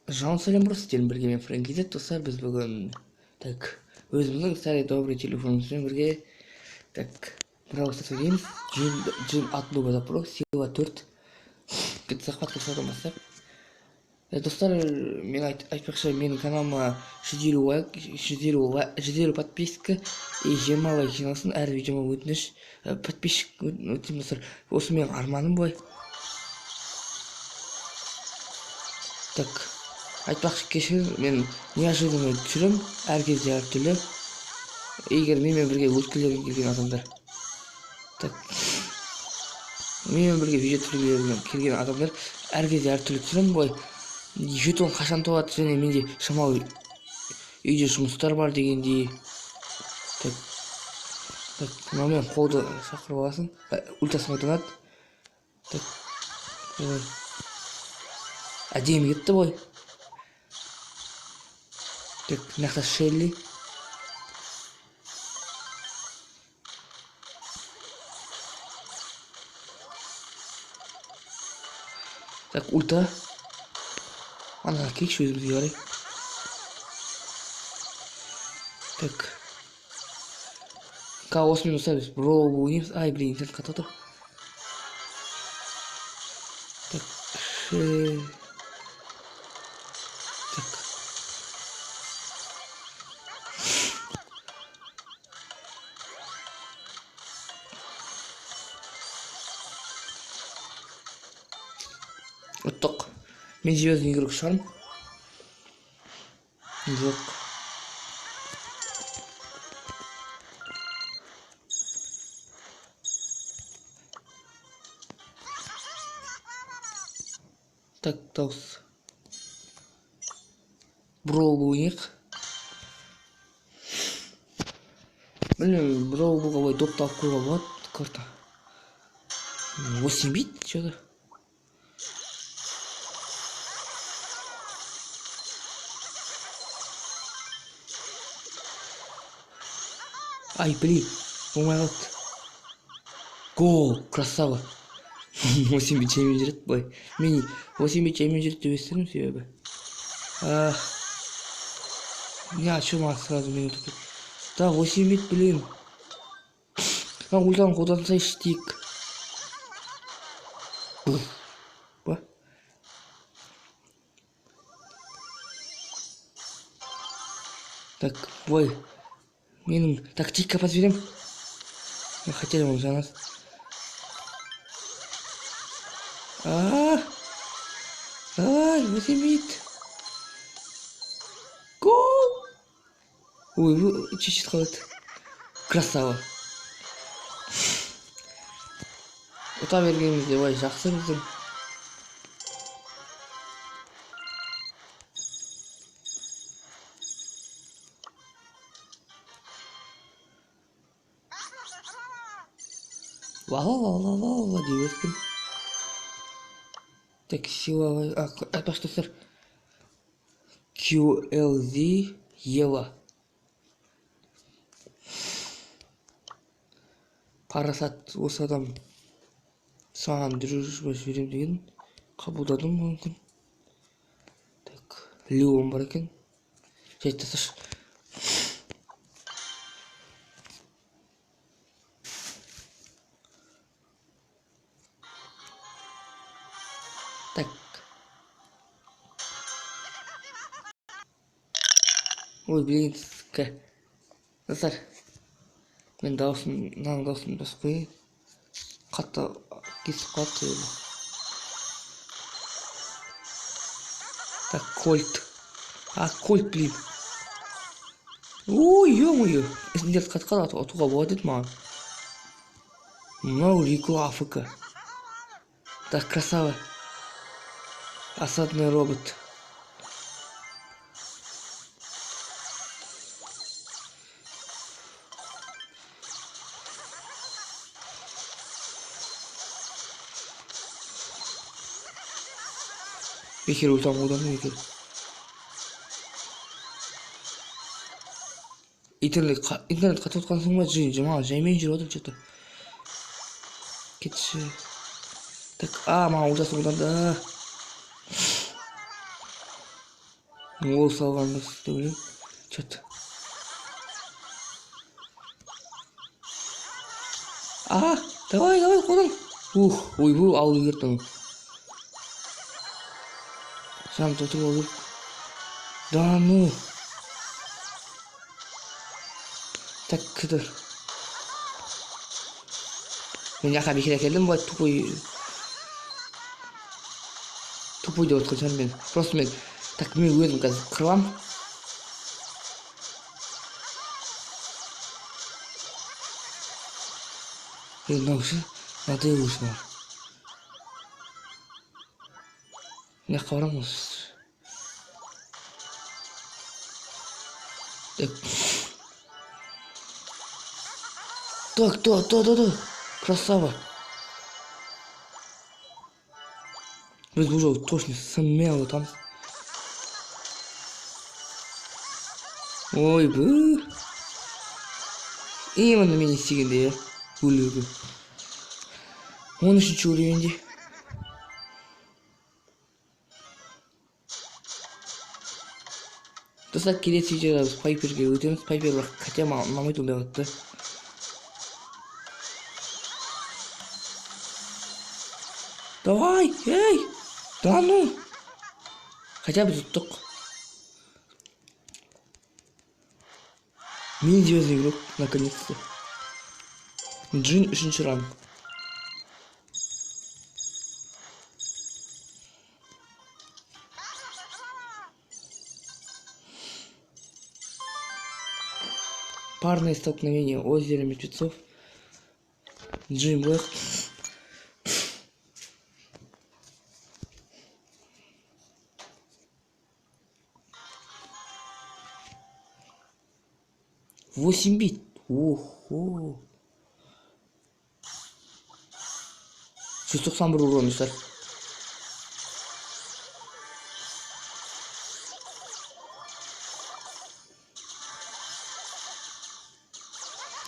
Жалын сәлем бро, сіздермен бірге мен Фрэнк KZ. Достар, біз бүгін так өзіміздің старый добрый телефонымызбен бірге так Brawl Stars ойнаймыз. Джин от Нуба за сила 4. Кет захват жасаудан бастап. Достар, мен айтпақшы, менің каналыма 150 лайк, 150 подписка и 20 лайк жиналсын. Әр видеома өтініш, подписчик өтінемін, достар. Осы менің арманым бой. Так, айтпақшы, кешіріңіз, мен неожиданно түсірем, әр кезде әртүрлі. Егер менімен бірге өткілерің келген адамдар, так, менімен бірге видео түсіргілерің келген адамдар, әр кезде әртүрлі түсірем ғой. Жетон қашан толады, және менде шамалы үйде жұмыстар бар дегендей. Так, так, мынамен қолды шақырып аласың, ультасын қолданады. Так, ой, әдемі кетті ғой. Так, мына жақта Шелли. Так, ульта. Ана, келейікші өзімізге қарай. Так. Қазір осымен достар біз Brawl ойнаймыз. Ай, блин, интернет қатып отыр. Так, так. Ұттық. Мен звездный игрок шығармын. Жоқ. Так, дауыс. Brawl ойнайық. Білмеймін, Brawl былай допты алып қоюға болады карта. 8 бит, чё-то. Ай, блин, болмай қалды. Гол, красава. 8 бит жаймен жүреді былай. Мен 8 бит жаймен жүреді деп естідім себебі. Не, а чё маған сразу мен өтіп кетті? Да, 8 бит, блин. Мына ультаны қолдансайшы тек. Ба? Так, былай. Менің так тик пас берем. Мен хотел оны жанас. Давай, 8 бит. Гол! Ой, чуть-чуть қалады. Красава. Ұта бергенімізде, ой, жақсы біздің. Ла-ла-ла-ла-ла-ла деп өстім. Так, сила... Айтпақшы, достар. QLZ Ела. Парасат осы адам саған дружба жіберем деген қабылдадым мүмкін. Так, Леон бар екен. Жай тасташы. Так. Ой, блин, достар, мен дауысын, мынаның дауысын басып қояйын. Қатты кесіп қалады себебі. Так, Кольт. А, Кольт, блин. Ой, ё-моё. Интернет қатып қалды, атуға болады еді маған. Мынау Рико АФК. Так, красава. Осадный робот. Бекер ультам қолдандым, бекер. Интернет қатып отқансың ба, Джин, маған жаймен жүріп отыр, чё-то. Кетші. Так, маған ультасын қолданды. Ол салған дұрыс деп ойлаймын. Чё-то. А, давай, давай, қолдан. Ух, ойбу, алып үлгерді оны. Сам толтырып алу керек. Да ну. Так, кідір. Мен жаққа бекер әкелдім, былай тупой. Тупой деп отқан шығармын мен. Просто мен, так, мен өзім қазір қырыламын. Ей, мынау ше, надоел уже маған. Мына жаққа барамын осы. Так. Так, да, да, да, да. Красава. Біз уже точно смело там. Ой, бу. Именно мен істегенде, өлігі. 13-ші уровеньде. Достар, келесі видеода біз Пайперге өтеміз. Пайпер бірақ хотя маған ұнамайды ондай қатты. Давай, эй! Да ну! Хотя біз ұттық. Мен звездный игрок, наконец-то. Джин 3-ші ранг. Парное столкновение озера мертвецов. Джим Блэк. 8 бит. Охо. 191 урон, достар.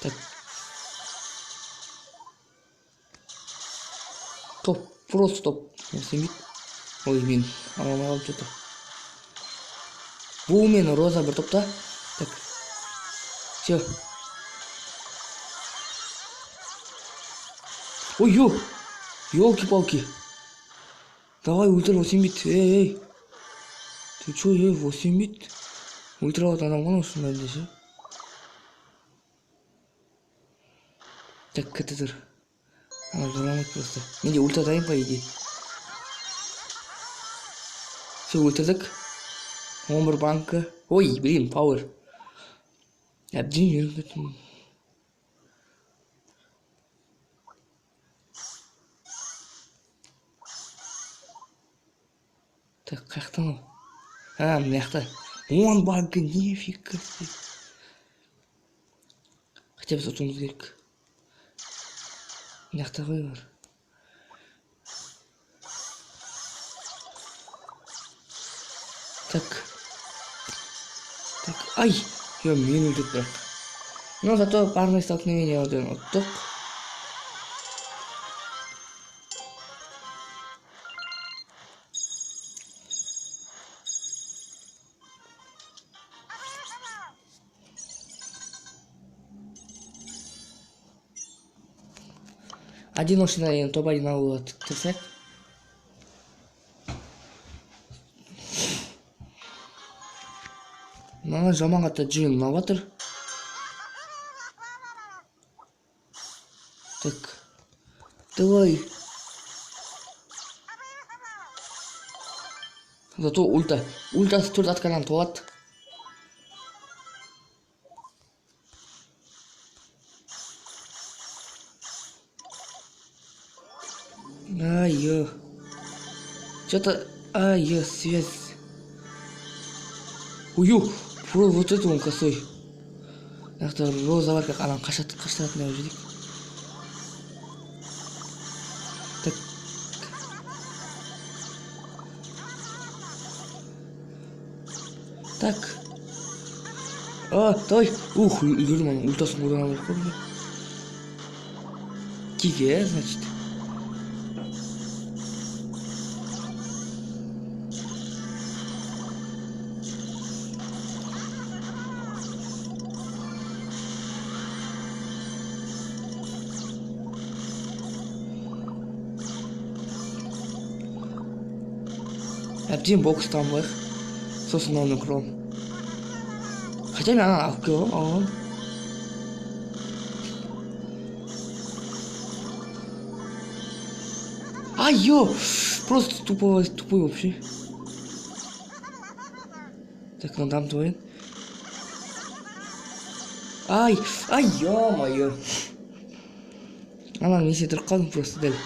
Так. Топ, просто топ. 8 бит. Ой, мен ала алмай қалдым что-то. Бұл мен Роза бір топта. Так. Все. Ой, ё! Ёлки-палки. Давай, ультра 8 бит. Эй, эй. Ты чё, эй, 8 бит? Ультра алатын адам ғой осының бәрінде ше. Так, кете тұр. Ана жоламайды просто. Менде ультра дайын по идее. Все, өлтірдік. 11 банка. Ой, блин, пауэр. Әбден үйреніп кеттім. Так, қаяқтан ол? А, мына жақта. 10 банка, нифига себе. Хотя біз ұтуымыз керек. Мына жақта ғой бар. Так. Так, ай! Ё, мен өлтірді бірақ. Но зато парное столкновение одан ұттық. Одиночный енді топ один алуға тырысайық. Маған жаман қатты джин ұнап жатыр. Так. Давай. Зато ульта. Ультасы 4 аткадан толады. Ай-ё. Чё-то... Ай-ё, связь. Ую! Про вот это он косой. Мына роза бар, как анан қаштыратын деп жүрдік. Так. Так. А, давай. Ух, үлгердім, аның ультасын қолдана алмай қойдым. Киге, значит. Әбден бокстан болайық. Сосын мынаумен құрыламын. Хотя мен ананы алып келіп аламын. Ай, ё! Просто тупой, тупой вообще. Так, мынаны дамытып алайын. Ай, ай, ё-моё. Ананың несіне тұрып қалдым просто дәл.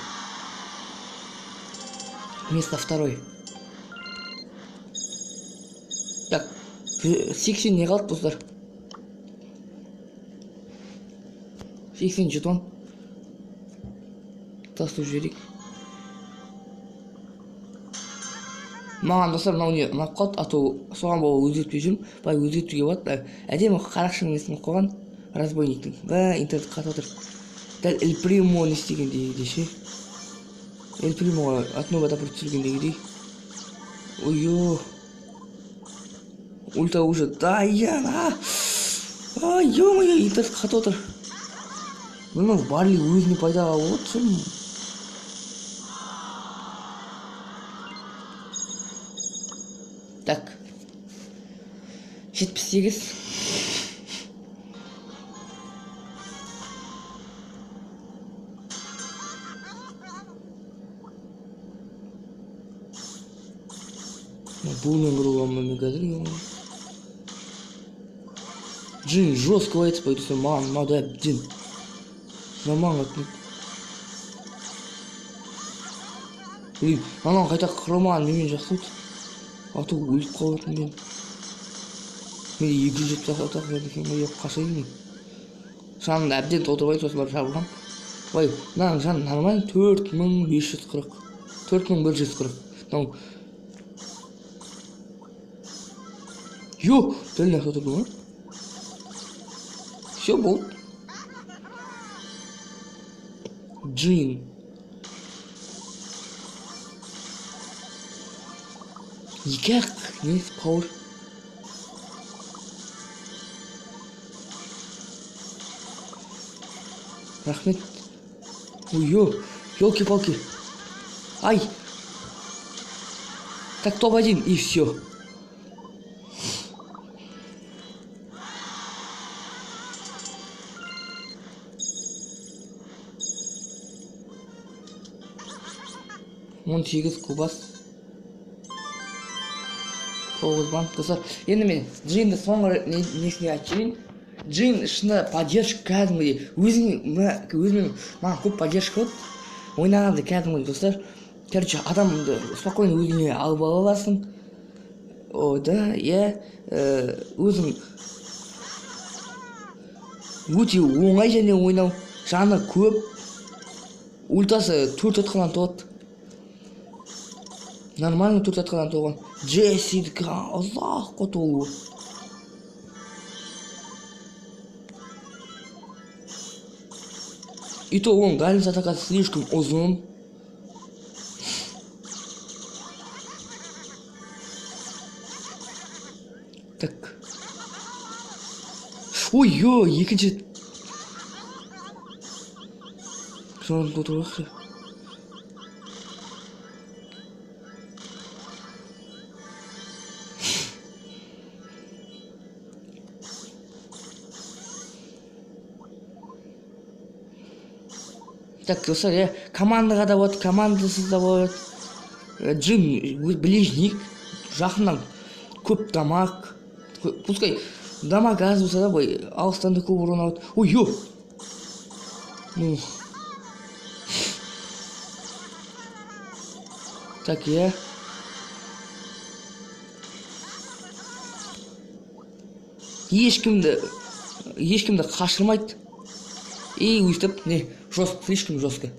Место второй. Так, 80 не қалды, достар? 80 жетон. Тастап жіберейік. Маған, достар, мынау не ұнап қалды, а то соған бола өзгертпей жүрмін. Былай өзгертуге болады. Әдемі қарақшының несін қойған разбойниктің. Ба, интернет қатып отыр. Дәл Эль Примо не істегендегідей ше. Эль Примоға от нуба бір түсіргендегідей. Ой-ё. Ульта уже даян. Ай, ё-моё, интернет қатып отыр. Мынау Барли өзіне пайдаға болады ше. Так. 78. Бұны құруға мен қазір, ё-моё. Джин жестко айтып қойды, сосын маған ұнады әбден. Жаман қатты. Блин, ананы қайта қырылмаған немен жақсы болды. А то өліп қалатын мен. Менде 270 атақ бар екен ғой, қашайын мен. Жанымды әбден толтырып алайын, сосын барып жабылғам. Ой, мынаның жаны нормально, 4540. 4140. Мынау. Ё, дәл мына жақта тұрды ма? Всё, болды. Джин. Екі ақ, не, пауэр. Рахмет. Ой, ё, ёлки-палки. Ай. Так, топ-1, и всё. 18 кубас. 9 банк. Достар, енді мен Джинді соңғы несіне айтып жіберейін. Джин шынында поддержка кәдімгідей. Өзімен маған көп поддержка болды. Ойнағанда кәдімгідей, достар. Короче, адамды спокойно өзіңе алып ала аласың. О, да, иә, өзің өте оңай және ойнау. Жаны көп. Ультасы 4 атқаннан толады. Нормально 4 атқаннан толған. Джессидікі ұзақ қой толуы. И то оның дальность атакасы слишком ұзын. Так. Ой, ё, екінші. Соны толтырайықшы. Так, достар, иә, командаға да болады, командасыз да болады. Джин ближник, жақыннан көп дамаг. Пускай дамаг аз болса да, былай алыстан да көп урон алады. Ой, ё! Ну. Так, иә. Ешкімді қашырмайды. И өйстіп, не, жестко, слишком жестко.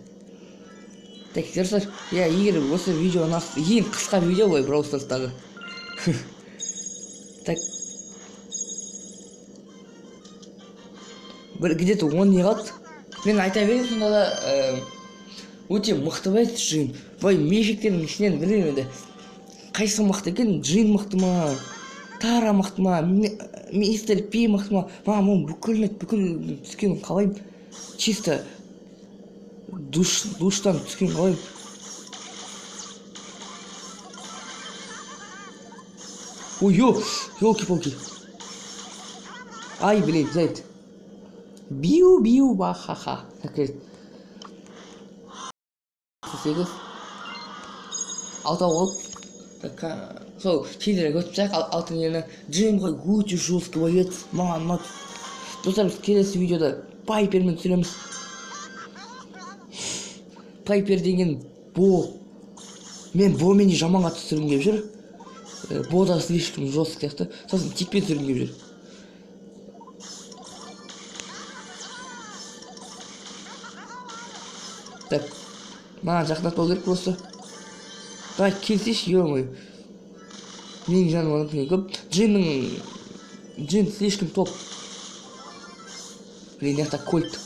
Так, достар, иә, егер осы видео ұнаса, ең қысқа видео ғой Brawl Stars'тағы. Так. Бір где-то 10 не қалды. Мен айта берейін сонда да, өте мықты бәйт Джин. Былай мешіктердің ішінен білмеймін енді. Қайсысы мықты екен? Джин мықты ма? Тара мықты ма? Мистер Пи мықты ма? Маған оның бүкіл түскенін қалаймын. Чисто душтан түскен қалаймын. Ой, елки-палки. Ай, блин, жарайды. Биу, биу, ба, ха-ха. Так, жарайды. 8. Алтау болып. Так, сол, тезірек өтіп тастайық алтын нені. Джим ғой өте жесткий боец, маған ұнады. Достар, біз келесі видеода Пайпермен түсіреміз. Пайпер деген Бо. Мен Бомен де жаман қатты түсіргім келіп жүр. Бо да слишком жесткий сияқты. Сосын Тикпен түсіргім келіп жүр. Так, маған жақындатпау керек просто. Давай, келсейші, ё-моё. Менің жаным одан көп. Джин слишком топ. Блин, мына жақта Кольт.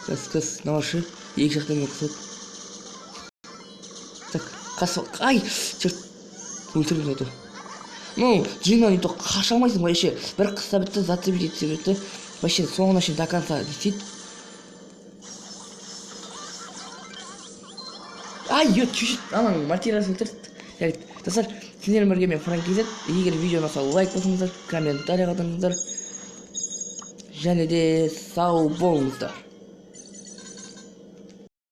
Қыс, қыс, наушы. Екі жақтан мен қысып. Так, қасып, ай, черт. Өлтірдім зато. Ну, Джиннан не то қаша алмайсың вообще. Бір қысса бітті, зацепить етсе бітті. Вообще соңына шейін до конца не істейді. Ай, ё, чуть-чуть, ананың материясын өлтірді. Жарайды, достар, сендермен бірге мен Франк KZ. Егер видео ұнаса, лайк басыңыздар, комментарий қалдырыңыздар. Және де сау болыңыздар.